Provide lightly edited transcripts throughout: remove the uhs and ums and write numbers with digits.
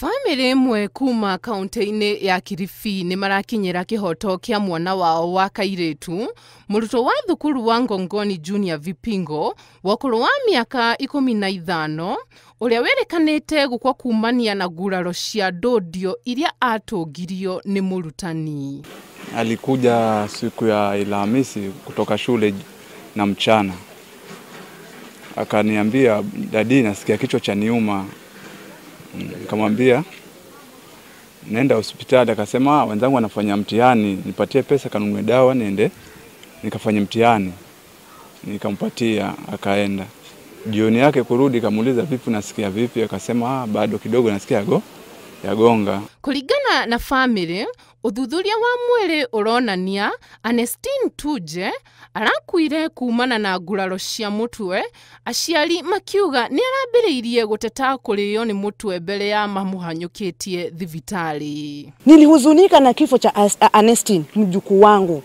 Famĩlĩ ĩmwe kuma kaunti-inĩ ya Kilifi nĩ marakinyĩra kĩhoto kĩa mwana wao wa kairĩtu, mũrutwo wa thukuru wa Ngongoni Junior Vipingo wa ũkũrũ wa mĩaka 15, ũrĩa wĩrĩkanĩte gũkua kumania na nguraro cia ndũndio iria atũngirio nĩ mũrutani. Alikuja siku ya Alhamisi kutoka shule na mchana, akaniambia, "Daddy, nasikia kichwa cha niuma." Nikamwambia nenda hospitali, akasema wenzangu wanafanya mtihani, nipatie pesa kanunue dawa niende nikafanye mtihani. Nikampatia, akaenda. Jioni yake kurudi kamuuliza, "Vipi, nasikia vipi?" Akasema, "Bado kidogo nasikia yagonga." Kuringana na family, uthuthuria wa mwĩrĩ ũronania Ernestine Tuje arakuire kumana na nguraro cia mũtwe, aciari makiuga nĩ arambĩrĩirie gũteta kũrĩo nĩ mũtwe mbere ya mamũhanyũkĩtie thibitarĩ. Nilihuzunika na kifo cha Ernestine, mjukuu wangu,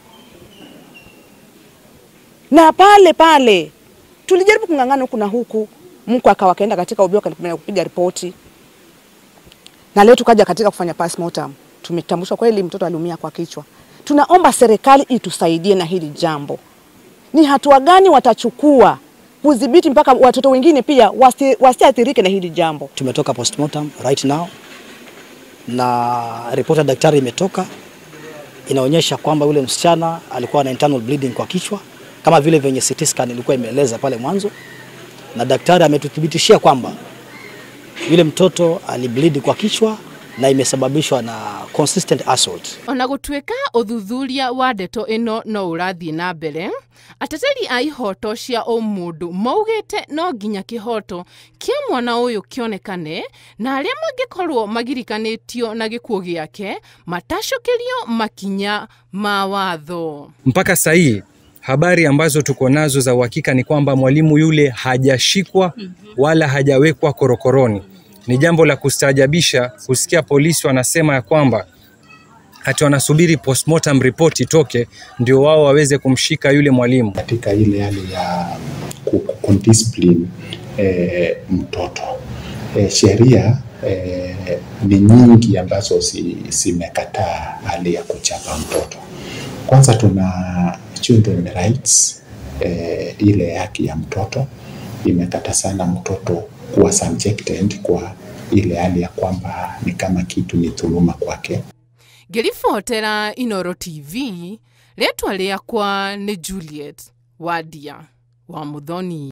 na pale pale tulijaribu kung'ang'ana huku na huku, mkwe akawa kaenda katika ubio kupiga ripoti, na leo tukaja katika kufanya postmortem, tumetambulishwa kweli mtoto aliumia kwa kichwa. Tunaomba serikali itusaidie na hili jambo. Ni hatua gani watachukua kudhibiti mpaka watoto wengine pia wasiathirike na hili jambo? Tumetoka postmortem right now na ripoti ya daktari imetoka, inaonyesha kwamba yule msichana alikuwa na internal bleeding kwa kichwa kama vile venye CT scan ilikuwa imeeleza pale mwanzo, na daktari ametuthibitishia kwamba yule mtoto alibleed kwa kichwa na imesababishwa na consistent assault. Ona gũtuĩka ũthuthuria wa ndeto ĩno no ũrathiĩ na mbere, ateteri a ihoto cia ũmũndũ maugĩte no nginya kĩhoto kĩa mwana ũyũ kĩonekane, na arĩa mangĩkorwo magirikanĩtio na gĩkuũ gĩake matacũkĩrio makinya ma watho. Mpaka sahii habari ambazo tuko nazo za uhakika ni kwamba mwalimu yule hajashikwa wala hajawekwa korokoroni. Ni jambo la kustaajabisha kusikia polisi wanasema ya kwamba hata wanasubiri postmortem report itoke ndio wao waweze kumshika yule mwalimu. Katika ile hali ya kudiscipline mtoto, sheria ni nyingi ambazo zimekataa hali ya kuchapa mtoto. Kwanza tuna children rights, ile haki ya mtoto imekata sana mtoto kuwa subjected kwa ile hali ya kwamba ni kama kitu ni dhuluma kwake. Ngĩribotera Inooro TV, rĩtwa rĩakwa nĩ Juliet Wadia wa Muthoni.